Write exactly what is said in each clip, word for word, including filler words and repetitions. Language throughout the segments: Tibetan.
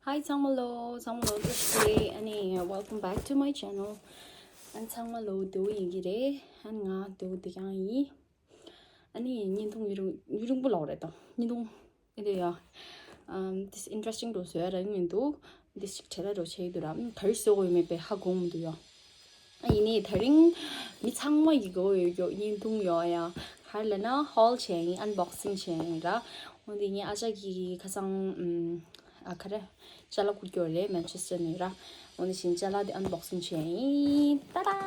Hi ཚང་མ་ལོ། ཚང་མ་ལོ། This is Sri. ཨ་ནི། Welcome back to my channel. ཨ་ནི་ཚང་མ་ལོ་དེའུ་ཡིན་གྱི་རེད། ཨ་ནི་ང་དེའུ་དེ་ཀྱང་ཡིན། ཨ་ནི་བརྙན་ཐུང་ཡུན་རིང་ཡུན་རིང་པོ་ལོག་རེད་དང་བརྙན་ཐུང་ཨེ་འདི་ཡ། ཨམ། This interesting འགྲོ་བཟོ་ཡ་རང་ཡིན་འདུག This ཞིག་བྲེལ་བ་འགྲོ་ཆེ་ཡི་འདུག་ར། ཨམ། ག་རེ་བཟོ་དགོས་ཡོད་མེད་པས་ཧ་གོ་མི་འདུག་ཡ། ཨ་ཡིན་ནའི་དེ་རིང་མི་ཚང་མ་ཡི་གོ་ཡོད་ཡོད་བརྙན་ཐུང་ཡོད་ཡ། ག་རེ་ལབ་ན་ཧོལ་བྱས་ཡིན། ཨན་བོག་སིང་བྱས་ཡིན་ར། འོན་ཏེ་ངའི་ཨ་ཅག་གི་ཁ་སང་ཨམ། ཨ་ག་རེ། ཅ་ལག་བསྐུར་གྱི་ཡོད་རེད། མན་ཆེ་སི་ཊར་ནས་ར། འོ་ནི་བཞིན་ཅ་ལག་དེ་ཨན་བོག་སིང་བྱས་ཡིན། ཏཱ་ཏཱ།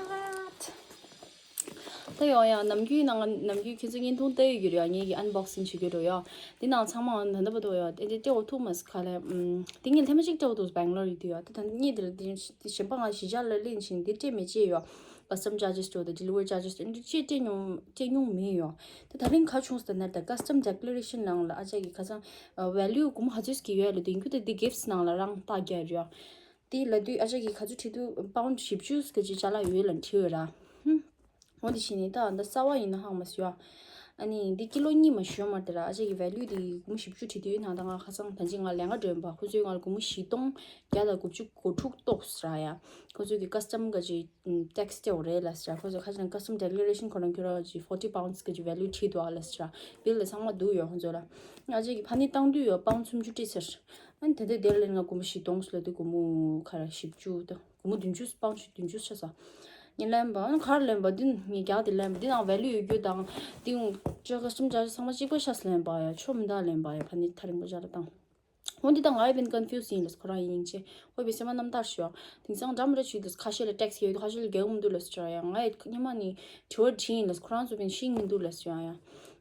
ད་ཡོང་ཡང་ནམ་རྒྱུན་ནང་ནམ་རྒྱུན་ཁྱེད་ཚོ་བརྙན་ཐུང་ལྟ་ཡོད་ཀྱི་རེད་ཡ། ངེད་ཀྱི་ཨན་བོག་སིང་བྱེད་ཀྱི་རེད་ཡ། འདི་ནང་ཚང་མ་ད་ལྟ་བར་དུ་ཡ་དེ་འདྲ་སྤྲད་འོ་ཐུག་མ་སི་ཁ་ལས། ཨམ། དེ་ངས་ཐེངས་མ་གཅིག་སྤྲད་འོ་ཐུག་སྦེང་ལོར་ཡོད་དུས་ཡ། ད་ད་གཉིས་དེ་ལ་དེ་གཞན་པ་ང་གཞིས་ཆགས་ལ་ལེན་བཞིན་འདི་སྤྲད་མི་བྱེད་ཡ། Custom charges འགྲོ་དང་delivery charges འདི་ཅེས་སྤྲད་མྱོང་སྤྲད་མྱོང་མེད་ཡོད། ད་ད་རིང་ག་བྱུང་ཟེར་ན་ད་custom declaration ནང་ལ་ཨ་ཅག་གི་ཁ་སང་value སྒོར་མོ་ག་ཚོད་ཀྱི་ཡོད་ལ་དེ་ཁུ་ད་དེ་gifts ནང་ལ་རང་རྟགས་རྒྱག་རེད། དེ་ལ་དུས་ཨ་ཅག་གི་ག་ཚོད་བྲིས་དུས་pound བཞི་བཅུ་གི་ཅིག་ཅ་ལག་ཡོད་ལ་བྲིས་ཡོད་ར། ཧུམ། འོ་དེ་བཞིན་ནི་ད་ད་གསར་བ་ཡིན་ན་ཧང་མ་སི་ཡོད། ཨ་ནི་འདི་ཀི་ལོ་གཉིས་མ་ཞོན་མ་དེ་ར་ཨ་ཅག་གི་value དེ་སྒོར་མོ་བཞི་བཅུ་བྲིས་དུས་ན་ད་ང་ཁ་སང་ད་ཅི་ང་ལས་ཀ་འགྲོ་ཡིན་པ། ཁོ་ཚོས་ང་ལ་སྒོར་མོ་བཞི་སྟོང་བརྒྱ་དང་དགུ་བཅུ་གོ་དྲུག་ཏོག་ཙམ་རག་ཡ། ཁོ་ཚོས་ཀྱི་custom ག་ཅིག་tax སྤྲད་འོ་རེད་ལ་ཟེར། ཁོ་ཚོས་ཁ་ཅིག་custom declaration ཁོ་རང་ཁྱོད་རང་ཅིག་forty pounds ག་ཅིག་value བྲིས་འདུག་ཨ་ལ་ཟེར། bill ལ་ཚང་མ་འདུག་ཡོད་ཁོ་ཚོ་ལ། ཨ་ཅག་གི་ཕ་ནི་བཏང་དུས་ཡོད་pound སུམ་ཅུ་སྤྲད་ཟེར། ཨ་ནི་དེ་དུས་དེར་ལེན་ང་སྒོར་མོ་བཞི་སྟོང་ལ་དུས་སྒོར་མོ་ཁ་ར་བཞི་བཅུ་དང་། སྒོར་མོ་བདུན་ཅུ་pound བདུན་ཅུ་ཆགས་སོང་། ངས་ལེན་པ་ཨ་ནི་ག་རེ་ལེན་པ་འདི་ངས་རྒྱག་དེ་ལེན་པ་འདི་ནང་value ཡོད་རྒྱུ་དང་། འདི་ཅོ་custom charge ཚང་མ་གཅིག་པ་ཤ་ལེན་པ་ཡ། ཆོ་མི་འདའ་ལེན་པ་ཡ། ཕ་ནི་ཐ་རིང་པོ་ཅ་ལ་དང་། འོ་འདི་དང་ང་ཡི་བིན་confuse ཡིན་ལ་ཁོ་རང་ཡིན་ཅེ། ཁོ་བི་སེམས་མ་རྣམ་ཐར་ཤོ། དེང་སང་འདྲ་མི་འདྲ་བྱུས་དུས་ཁ་ཤས་ལ་tax ཡོད་ཁ་ཤས་ལ་རྒྱག་མི་འདུག་ལ་ཟེར་ཡ། ང་ཡི་སྙེ་མ་ནི་དྲི་བ་དྲིས་ཡིན་ལ་ཁོ་རང་ཚོ་བིན་ཤིང་མི་འདུག་ལ་ཟེར་ཡ།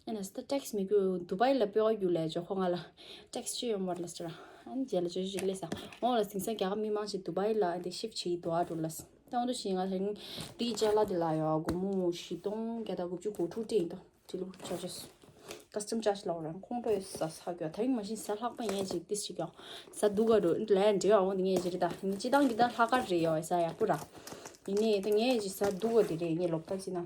ཨ་ནི་ད་tax མི་རྒྱུ་དུ་བའི་ལ་པེ་བ་རྒྱུ་ལས་ཅོ་ཁོ་ང་ལ་tax ཅི་ཡོང་བར་ལ་ཟེར། ཨ་ནི་རྗེས་ལ་ཅོ་ཅི་ལས་ས། འོ་ལ་དེང་སང་རྒྱ་གར་མི་མང་ཞིག་དུ་བའི་ལ་ཨ་འདི་shift བྱེད་འདུག་ཨ་འགྲོ་ལ་ཟེར། ད་འོ་འདུ་ཞིག་ང་ལ་རིང་འདི་ཅ་ལག་འདི་ལ་ཡོད་སྒོར་མོ་བཞི་སྟོང་བརྒྱ་དང་དགུ་བཅུ་གོ་དྲུག་སྤྲད་ཡིན་ཏོ། delivery charges custom charge ལ་རང་ཁོང་ཁྲོ་ཡོད་ས་ས་གྱོ། ད་རིང་མ་གཞི་ཟ་ལྷག་པ་ཡས་ཅིག་ཏི་ཞིག་ཡོ། ཟ་སྡུག་ག་རུ་ལན་འདྲི་བ་འོང་དེ་ངས་ཅི་རེད་ད་ནི་ཅི་དང་གི་ད་ལྷག་ག་རེད་ཡོ་ས་ཡག་པོ་ར། ཡིན་ནའི་ད་ངས་ཅི་ཟ་སྡུག་ག་དེ་རེད་ངས་ལོག་ལྟ་ཅི་ན།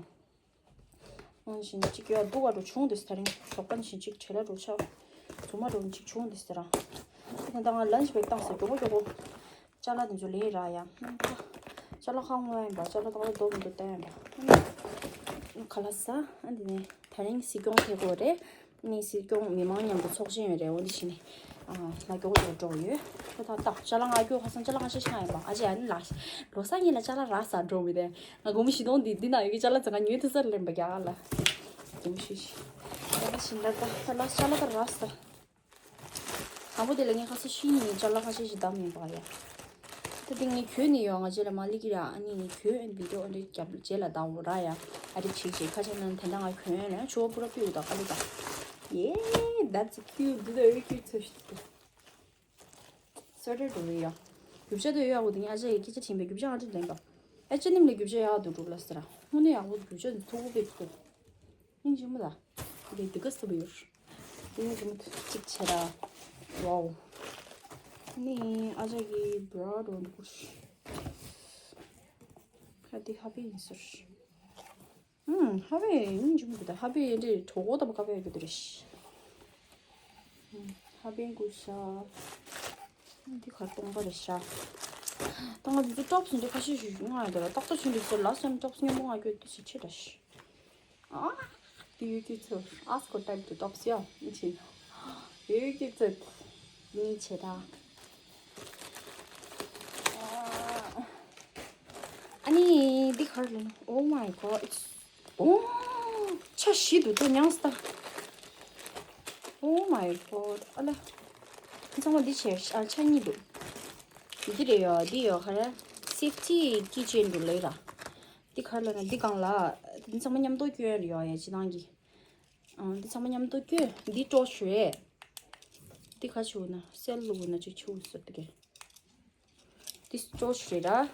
འོང་བཞིན་ཅིག་ཡོ་སྡུག་ག་རུ་བྱུང་དེ་ད་རིང་ཞོགས་པ་ནི་བཞིན་ཅིག་བྲེལ་ལ་རུ་ཆག་ཚུ་མ་རུ་ཅིག་བྱུང་དེ་ཟེར་ར། ད་ང་ལན་ཅི་བེ་བཏང་ཟེར་མགྱོགས་པོ་མགྱོགས་པོ། ཅ་ལག་དེ་ཚོ་ལེན་རག་ཡ། ཅ་ལག་ཁ་སྔོན་ཡིན་པ་ཅ་ལག་ཏག་ཏག་རྡོ་མི་འདུག་ལྟ་ཡིན་པ། ཁ་ལག་ཟ། ཨ་འདི་ནས་ད་རིང་སྲིད་སྐྱོང་ཐེ་གོ་རེད། ནི་སྲིད་སྐྱོང་མི་མང་མཉམ་དུ་ཚོགས་ཆེན་ཡོད་རེད། འོ་འདི་བྱས་ནས་ང་མགྱོགས་མགྱོགས་འགྲོ་ཡོད། ཁོ་ཐག་ཏག་ཅ་ལག་ང་སྐྱོ་ཁ་སང་ཅ་ལག་ང་ཤེས་ཤེས་ཡིན་པ། ཨ་ཅེ་ཨ་ནི་ལ་ལོ་གསར་ཉིན་ལ་ཅ་ལག་རག་ཟ་འགྲོ་མི་དེ་ང་སྒོར་མོ་བཞི་སྟོང་འདི་འདི་ན་ཡོད་ཀྱི་ཅ་ལག་ཙང་ང་ཉོས་ཐུབ་ས་ལེན་པ་རྒྱ་གར་ལ། སྒོར་མོ་བཞི་བཞི། ཅ་ལག་བཞིན་ལ་ད་ད་ལ་ཅ་ལག་ད་རག་ཟ། དང་པོ་དེ་ལ་ངས་ཁ་སང་ཤི་ཉིན་ཅ་ལག་ཁ་ཤས་ཤིག་བདམས་ཡིན་པ་ཡ། ད་དེ་ངས་གྱོན་ནས་ཡོང་ང་རྗེས་ལ་མ་ལི་ཀི་ར་ཨ་ནི་ངས་གྱོན་ཨན་བི་ཌིའོ་ཨ་འདྲ་རྒྱབ་རྗེས་ལ་བདའ་འོ་ར་ཡ། ཨ་རི་བྱིག་བྱིག་ཁ་ཆ་ནང་དེ་འདྲ་ང་གྱོན་ལ་ཆུ་བོ་པུ་ར་པིའུ་དང་ཨ་ལུ་དང་། Yeah, that's cute. འདི་ད་ཨོ་ཁྱུ་ཚོ་ཞིག་འདུག་སོ་ཊར་འགྲོ་གི་ཡོད། རྒྱུ་ཆ་དེ་ཡོད་ཡག་པོ་དེ་ངས་ཨ་ཅག་གི་སྐད་ཆ་དྲན་པའི་རྒྱུ་ཆ་ང་ཅི་ལེན་པ། ཨ་ཅག་ནིམ་ལ་རྒྱུ་ཆ་ཡག་འདུག་འགྲོ་ལ་ཟེར། དངོས་གནས་ཡག་པོ་རྒྱུ་ཆ་འདི་མཐུག་པོ་དཔེ་མཐུག་སྙིང་རྗེ་མོ་ད། འདི་འདི་ག་སུ་བ་ཡོད། འདི་སྙིང་རྗེ་མོ་གཅིག་བྱས་ར། ཝའོ། ནི་ཨ་ཅག་གི་བྲ་འགྲོ་འདུག་ཁ་འདི་ཧ་པི་ཡིན་ཟེར། ཨུམ། ཧ་པི་སྙིང་རྗེ་མོ་འདུག་ད། ཧ་པི་འདི་གྲོགས་པོ་ད་བ་ཀ་པའི་རྒྱུ་དེ་རེད། ཧ་པི་ཀུ་ཤ། འདི་གར་སྟོང་པ་རེད་ཤག་ད་ང་འདི་ཊོབ་སི་འདི་ཁ་ཤས་ཤིག་ང་ཡ་དེ་ལ་ཏག་ཏག་ཆུ་འདི་ཚོ་ལ་སམ་ཊོབ་སི་སྙན་མོ་ང་སྐྱོད་དུ་ཞིག་ཆེ་ར་ཤི། ཨ། འདི་ཡོད་ཀྱི་ཚོ་ཨ་སི་ཀོ་ཊའིབ་ཏུ་ཊོབ་སི་ཡ་ཨིན་ཆི། ཡོད་ཀྱི་ཚོ་ནི་ཆེ་ད། ཨ་ནི་འདི་གར་ལེན། Oh my god, it's ཨོ། ཆ་ཞིག་འདུག་ཏོ་མྱངས་ཏ། Oh my god, ཨ་ལ། ཚང་མ་འདི་བྱས་ཨ་ཆ་གཉིས་འདུག་འདི་རེད་ཡོ་འདི་ཡོ་ག་རེ། སེབ་ཊི་ཀི་ཅེན་འདུག་ལེ་ར། འདི་ག་རེ་ལབ་ན་འདི་སྒང་ལ། འདི་ཚང་མ་མཉམ་དུ་སྐྱོན་རེད་ཡོ་ཡ་ཅི་ནང་གི་ཨ་འདི་ཚང་མ་མཉམ་དུ་སྐྱོན། འདི་ཊོར་ཆི་རེད། འདི་ག་ཆུ་ན་སེལ་ལུག་ན་ཅིག་ཆུ་ཟེར་དེ་གས། འདི་ཊོར་ཆི་རེད་ར།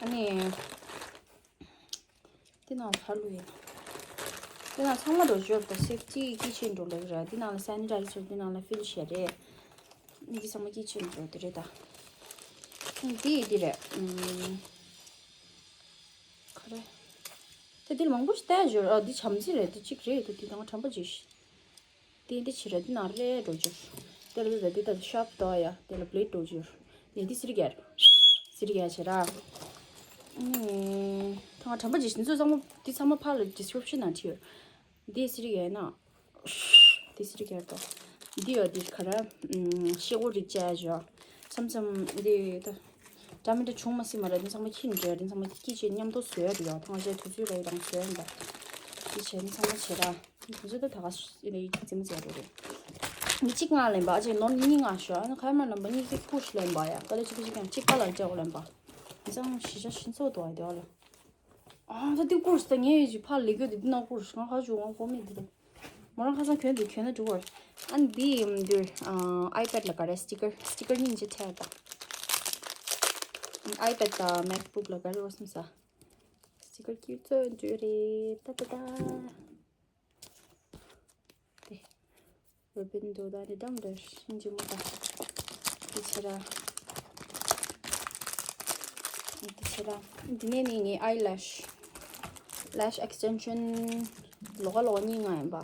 ཨ་ནི། འདི་ནང་ལ་ལུ་ཡིན། འདི་ནང་ཚང་མ་འགྲོ་འཇོར་དང་སེབ་ཊི་ཀི་ཅེན་འགྲོ་ལེ་ར། འདི་ནང་ལ་སེ་ནི་ཊའི་ཛར་འདི་ནང་ལ་ཕིལ་ཤེ་རེད། འདི་ཚང་མ་ཀི་ཅེན་འགྲོ་དེ་རེད་ད། འདི་འདི་རེད། ཨུམ། ག་རེ། དེ་འདི་ལ་མང་པོ་ཞིག་བལྟས་འཇོར་ཨ་འདི་བྱམས་བརྩེ་རེད་དེ་གཅིག་རེད་དེ་འདི་དང་ཁྲམ་པ་ཅིག་ཤི། དེ་འདི་ཕྱི་ར་འདི་ནང་རེ་འགྲོ་རྒྱུར། དེ་ལ་དེ་ལ་དེ་ལྟར་ཤརབ་འདུག་ཡ། དེ་ལ་བི་ལེཌ་འདྲ་པོ་ཅིག་ཡོད། ནས་འདི་སི་རི་གེ་ཡ། སི་རི་གེ་ཡ་བྱེད་ར། ཨ་ནི་ཐང་དྲན་པ་ཅིག་ཞིག་ཚོ་ཚང་མ་འདི་ཚང་མ་ཕར་ལ་ཌི་སི་ཀི་རིབ་ཤན་ནང་བྲིས་ཡོད། འདི་སི་རི་གེ་ཡ་ན། འདི་སི་རི་གེ་ཡ་དོ། འདི་ཡོད། འདི་ག་ར་ཤེལ་སྒོ་རིགས་བཅས་བྱས། མཚམས་མཚམས་འདི་ད་འདྲ་མི་འདྲ་བྱུང་མ་སྲིད་མ་རེད། འདི་ཚང་མ་ཁྱི་འདྲ་འདི་ཚང་མ་ཁྱི་ཅིག་མཉམ་དུ་བཟོས་ཡོད་རེད་ཡ། ཐང་ཆེ་དུས་ཚོད་ལ་ཡི་རང་བཟོས་ཡོད་འདྲ། འདི་བྱས་འདི་ཚང་མ་བྱེད་ར། ང་ཚོ་ད་ད་ག་ཡིན་ན་ཡིད་ཀྱི་རྩེ་མོ་རྩེ་རོགས་རེད། མི་གཅིག་ང་ལེན་པ། ཨ་ཅེ་ནོར་གཉིས་ང་ཤོ་ཨ་ནི་ཁ་མ་ལེན་པ། གཉིས་ཀྱི་ཀུ་ཤི་ལེན་པ་ཡ། ཀ་ལེ་གཅིག་གཅིག་ཀྱང་གཅིག་པ་ལ་ལྕགས་ལེན་པ། མི་ཚང་གཞི་ཆགས་ཤིན་ཚོགས་དོ་ཨ་དེ་བ་ལ། ཨ་ད་དེ་ཀུ་ཤི་ད་ངས་ཡོད་ཅིག་ཕར་ལེ་གོ་དེ་དེ་ན་ཀུ་ཤི་ང་ཁ་ཅུ་ང་གོ་མེད་དེ་རེད། མོ་རང་ཁ་སང་གྱོན་དེ་གྱོན་ན་འགྲོ་བར། ཨ་ནི་དེ་འདིར་ཨ་ཨའི་པེ་ཌི་ལ་ག་རེ་སི་ཊི་ཀར་སི་ཊི་ཀར་སྙིང་རྗེ་ཁྲལ་ད། ཨའི་པེ་ཌི་དང་མེག་བུག་ལ་ག་རེ་བ་སམ་ས། སི་ཊི་ཀར་སྐྱིད་ཚོད་འདྲ་རེད་ད་ད་ད། དེ། རི་བན་དོ་ད་ནི་འགྲམ་འདྲ་ཤིན་ཅི་མོ་ད། དེ་ཆེ་ར། དེ་ཆེ་ར། འདི་ནས་ནི་ངའི་ཨའི་ལེ་ཤི། ལེ་ཤི་ཨེག་སི་ཊེན་ཤན། ལོ་ག་ལོ་ག་གཉིས་ལྔ་ཡིན་པ།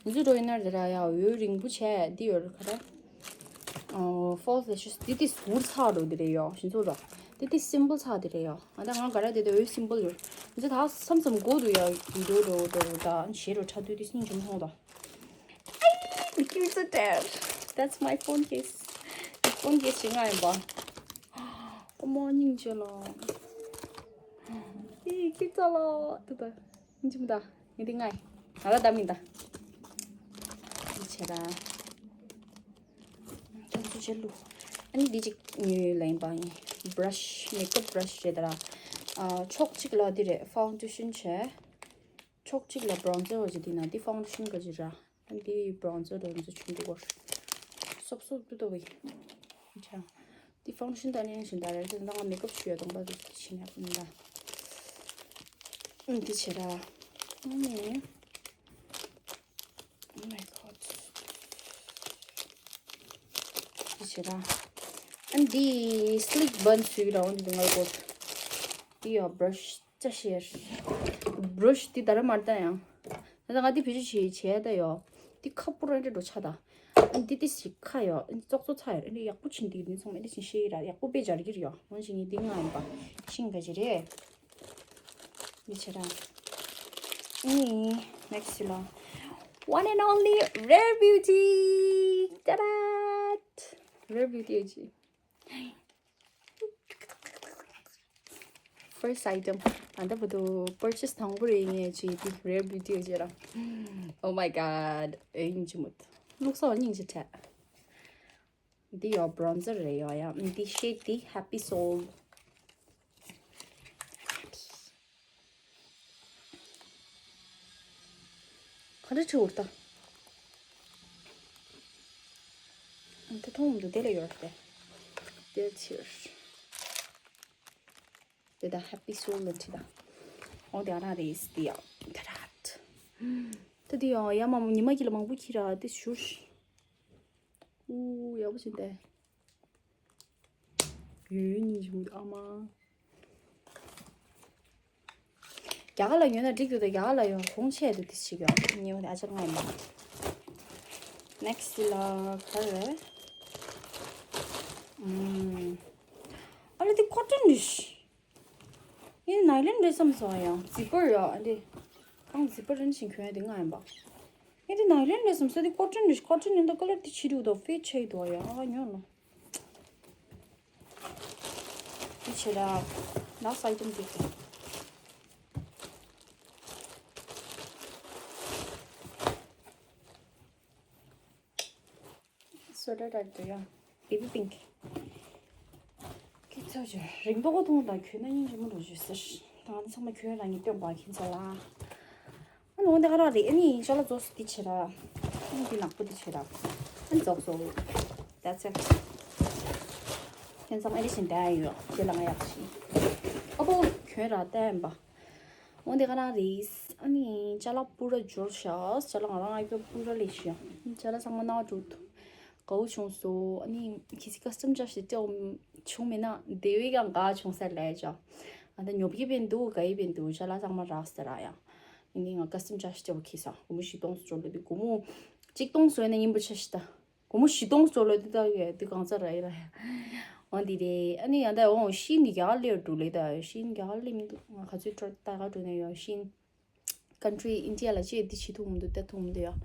ང་ཚོའི་འགྲོ་ཡིན་ན་རེ་ར་ཡ་འོད་རིང་པོ་བྱས་འདི་ཡོད་རེད་ག་རེ། ཨོ་ཕོལ་སི་ལེ་ཤི་སི་འདི་དེ་ཟུར་ཚགས་འགྲོ་འདི་རེད་ཡོ་ཞིན་ཚོ་ར། འདི་དེ་སིམ་པལ་ཚགས་འདི་རེད་ཡོ། ཨ་ད་ང་ག་རེ་དེ་དེ་འོད་སིམ་པལ་ཡོད། ང་ཚོ་ད་མཚམས་མཚམས་སྒོ་དུ་ཡ་འགྲོ་འགྲོ་འགྲོ་ད་ཞེ་འགྲོ་ཁྲ་དུས་དེ་སྙིང་རྗེ་མོ་ཧོང་ད། Give me some time. That's my phone case. Phone case ཞིག་ང་ཡིན་པ། ཨོ་མ་སྙིང་རྗེ་ལ། ཨི་ཀི་ཙ་ལ། ཏུ་ད། སྙིང་རྗེ་མོ་ད། ངས་འདི་ང་ཡིན། ང་ལ་ད་མིན་ད། འདི་བྱེད་ད། ཐོན་ཚུལ་བྱེད་ལུ། ཨ་ནི་འདི་གཅིག་ཉོས་ལ་ཡིན་པ་ཡིན། བྷ་ར་ཤི་མེག་ཨབ་བྷ་ར་ཤི་རེད་ད་ར། ཕྱོགས་གཅིག་ལ་འདི་རེད་ཕའུན་ཌེ་ཤན་བྱས། ཕྱོགས་གཅིག་ལ་བྷ་རོན་ཛར་བ་ཅིག་འདི་ན་འདི་ཕའུན་ཌེ་ཤན་ག་ཅིག་ར། ཨ་འདི་བྷ་རོན་ཛར་འདྲ་མི་ཚོ་ཆུང་འདུག་གོ། སོབ་སོབ་ཏུ་ཏོ་བི། ཆ། འདི་ཕའུན་ཌེ་ཤན་ད་ནི་ཞིན་ད་རེད་ད་ང་མེག་ཨབ་ཞུ་ཡ་གཏོང་པ་འདུག་ཆིན་ཡ་ཀུན་ད། ཨ་འདི་བྱེད་ར། ཨ་ནི། Oh my god. འདི་བྱེད་ར། ཨ་འདི་སི་ལིག་བན་སུའི་ར་འོན་འདི་ང་གོ། འདི་ཡ་བྷ་ར་ཤི། ཅ་ཤེར། བྷ་ར་ཤི་འདི་ད་ར་མར་ད་ཡང་། ད་ང་འདི་བེད་སྤྱོད་བྱེད་བྱེད་ད་ཡོ། འདི་ཁ་པུ་ར་འདྲ་འགྲོ་ཆ་ད། ཨ་འདི་ཏི་སི་ཁ་ཡོ། ཨ་འདི་ཙོག་ཙོག་ཚ་ཡོ། ཨ་འདི་ཡག་པོ་ཕྱིན་འདི་འདི་ཚང་མ་ཨ་འདི་ཕྱིན་ཤེས་ར་ཡག་པོ་དཔེ་སྦྱར་གྱི་རེད་ཡོ། འོན་ཞིག་ངས་འདི་ང་ཡིན་པ། ཤིང་ག་ཅི་རེད། འདི་བྱེད་ར། ཨ་ནི་next ལ། One and only Rare Beauty. ཏ་ད། Rare Beauty ཨེ་ཅི། First item. ཨ་ད་བུ་དུ་purchase དང་པོ་རེད་ངས་བྱས་ཏེ་Rare Beauty ཡོད་ཅེ་ར། Oh my god. ཨེ་ཡིན་གཅིག་མོད། ལུགས་སྲོག་སྙིང་རྗེ་ཁྲལ། འདི་ཡོ་bronzer རེད་ཡོ་ཡ། འདི་shade འདི་Happy Soul། ག་འདྲ་བྲིས་འོར་ད། ཨ་ད་མཐོང་མི་འདུག་དེ་ལ་ཡོད་རེད་དེ། དེ་ཕྱིར། དེ་ད་Happy Soul ལ་བྲིས་ད། འོ་དེ་ཨ་ར་རེད་དེ་ཡ། དེ་ར། ད་དེ་ཡ་ཡ་མ་ཉི་མ་གི་ལ་མང་པོ་ཁྱི་ར་དེ་ཞུར། ཨུ་ཡག་པོ་བྱིན་ཏེ། ཡོད་ཉིན་བྱུང་ཨ་མ། རྒྱ་གར་ལ་ཉོས་ན་འགྲིག་འདུག་ད་རྒྱ་གར་ལ་ཡོང་གོང་ཆེ་འདུག་དེ་ཞིག་ཡོང་ཉེ་བ་དེ་ཨ་ཅག་ང་ཡིན་པ། Next ལ་ག་རེ། ཨམ། ཨ་ལེ་དེ་cotton རེད། ངས་nylon རེད་བསམ་སོང་ཡང་zipper ཡོད་ཨ་འདི། གང་zipper རིན་ཞིག་གྱོན་ཡ་དེ་ང་ཡིན་པ། ངས་དེ་nylon རེད་བསམ་སོང་དེ་cotton རེད། cotton ཡིན་ད་colour དེ་ཕྱི་རུ་དོ་fade ཆེ་དོ་ཡ་ཨ་ཉོ་ནོ། དེ་ཕྱི་ར། Last item དེ་དེ། སོ་ད་ད་དུ་ཡང་baby pink ཁྱེད་ཚོ་ཆུ་རིང་པོ་གོ་མཐོང་དང་གྱོན་ན་སྙིང་རྗེ་མོ་འགྲོ་རྒྱུ་ཟེར། ད་ང་ཚང་མ་གྱོན་རང་གི་སྟོན་པ་ཁྱེད་ཚོ་ལ། ཨ་ནི་འོ་འདི་ཨ་རག་རེད། ཨ་ནི་ཅ་ལག་རྫོགས་སོ་འདི་བྱེད་ར། ཨ་ནི་འདི་ནག་པོ་འདི་བྱེད་ར། ཨ་ནི་རྫོགས་སོ། That's it. ཁྱེད་ཚང་མ་ཨ་ནི་བཞིན་བསྡད་ཡོད། དེ་ལ་ང་ཡག་ཞིག་ཨ་པོ་གྱོན་ར་བསྟན་པ། འོ་འདི་ག་རང་རེད། ཨ་ནི་ཅ་ལག་པུ་ར་འབྱོར་ཤག་ཅ་ལག་ང་རང་ཨ་ཀྱོ་པུ་ར་ལས་ཤག་ཅ་ལག་ཚང་མ་ནག་འགྲོ་འདུག་དགའ་བོ་བྱུང་སོང་། ཨ་ནི་ཁྱེད་ཚོ་custom ཅ་ཞིག་སྤྲད་བྱུང་མེད་ན་དེ་བས་ཀྱང་དགའ་བྱུང་ས་ལས་ཅག་ཨ་ད་ཉོབ་ཀྱི་བས་འདུག་དགའ་ཡི་བས་འདུག་ཅ་ལག་ཚང་མ་རག་ས་ར་ཡ། ཨ་ནི་ང་custom ཅ་ཞིག་སྤྲད་བྱུང་ཁྱེད་ས་སྒོར་མོ་བཞི་སྟོང་སུ་འབྱོར་ལོ་དུས་སྒོར་མོ་གཅིག་སྟོང་སོང་ན་ཉིན་པོ་ཆ་ཞིག་ད། སྒོར་མོ་བཞི་སྟོང་ཙམ་ལོས་དེ་ད་ཡོད་དེ་གང་ཚ་ར་ཡི་ར། འོ་འདི་རེད། ཨ་ནི་ཡང་ད་འོ་ཤིན་རྒྱ་གར་སླེབས་འགྲོ་ལེ། ད་ཤིན་རྒྱ་གར་སླེབས་མི་འདུག་ང་ག་ཚོད་ད་ག་འགྲོ་ནས་ཡོད། ཤིན་country India ལ་ཅེས་འདི་བྱེད་ཐུབ་མི་འདུག་ལྟ་ཐུབ་མི་འདུག་ཡ།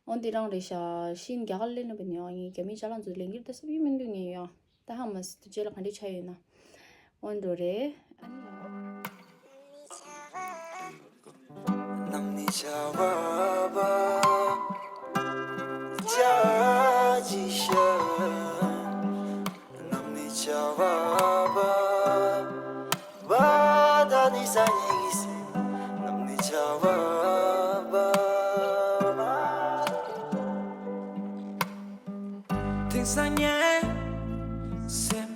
འོ་འདི་རང་རེད་ཤག་ཤིན་རྒྱ་གར་སླེབས་ན་བས་ནི་ཡང་ངས་རྒྱ་མིའི་ཅ་ལག་ཚོ་ལེན་གྱི་ལྟ་སྲབ་ཡོད་མི་འདུག་ངས་ཡ། ད་ཧ་མ་སི་དུ་རྗེས་ལ་ག་འདྲས་ཆ་ཡོད་ན། འོ་འགྲོ་རེད། ཨ་ནི་ཡང་། ནམ་ནི་ཆ་བ་བ་ཅ་ཅི་ཤ། ནམ་ནི་ཆ་བ་བ་བ་ད་ནི་ས་ནི་གི་སེ། ནམ་ནི་ཆ་བ་བ་བ། དེང་སང་ངའི་སེམས།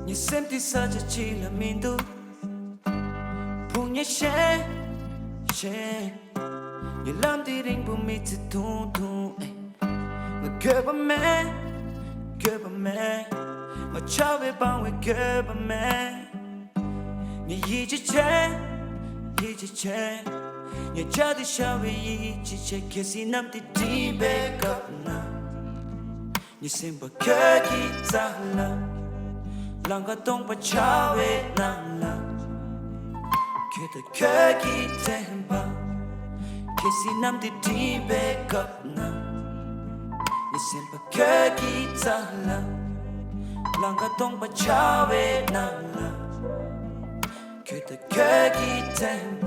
ངའི་སེམས་འདི་ས་ཆ་གཅིག་ལ་མི་འདུག་ཕུང་ཉེ་ཤེས་ཤེས། ངའི་ལམ་འདི་རིང་པོ་མི་ཚེ་ཐུང་ཐུང་ཨེ། ང་འགྱོད་པ་མེད། འགྱོད་པ་མེད། ང་ཆགས་པའི་སྤང་བའི་འགྱོད་པ་མེད། ངས་ཡིད་ཆེས་བྱེད། ཡིད་ཆེས་བྱེད། ངས་བྱ་དེ་ཤར་བའི་ཡིད་ཆེས་བྱེད། གལ་སྲིད་གནམ་དེ་སྒྲིབ་པའི་སྐབས་ན། ངའི་སེམས་པ་ཁྱོད་ཀྱི་རྩ་ལ། ལང་ཀ་སྟོང་པ་འཆར་བའི་ནང་ལ། ཁྱོད་དང་ཁྱོད་ཀྱི་དྲན་པ། གལ་སྲིད་གནམ་དེ་སྒྲིབ་པའི་སྐབས་ན། ངའི་སེམས་པ་ཁྱོད་ཀྱི་རྩ་ལ། ལང་ཀ་སྟོང་པ་འཆར་བའི་ནང་ལ། ཁྱོད་དང་ཁྱོད་ཀྱི་དྲན་པ།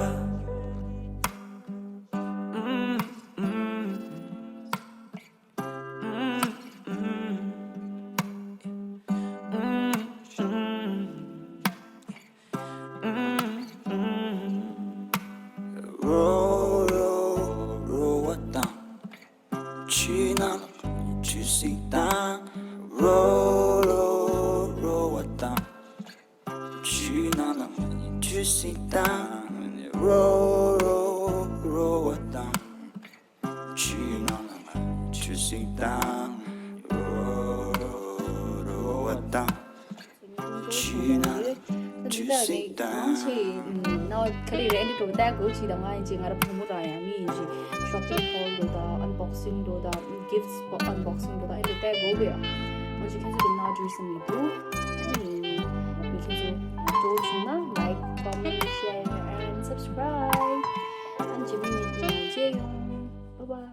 རོ་རོ་རོ་བ་དང་། ཆུ་ནང་ཆུ་སྲིན་དང་། རོ་རོ་རོ་བ་དང་། ཆུ་ནང་ཆུ་སྲིན་དང་། རོ་རོ་རོ་བ་དང་། ཆུ་ནང་ཆུ་སྲིན་དང་། རོ་རོ་རོ་བ་དང་། ཆུ་ནང་ཆུ་སྲིན་དང་། ཆེ་ན་ཁ་ལི་རེ་འདི་གྲོགས་ད་གོ་ཆི་དང་ང་ཡིན་ཅི་ང་ར་བུ་མོ་རང་ཡང་མི་ཡིན་ཅི་shopping haul འགྲོ་དང་unboxing འགྲོ་དང་gifts unboxing འགྲོ་དང་ཨེ་འདི་ད་གོ་གི་ཡ། ང་ཅི་ཁྱེད་ཚོ་གི་ན་ཇུས་སམ་མི་འདུག་ཨ་ནི་ངས་ཁྱེད་ཚོ་གྲོགས་བྱུང་ན་like, comment, share and subscribe. ཨ་ནི་ཇེ་མི་ཉིན་དུ་མཇལ་ཡོང་། Bye bye.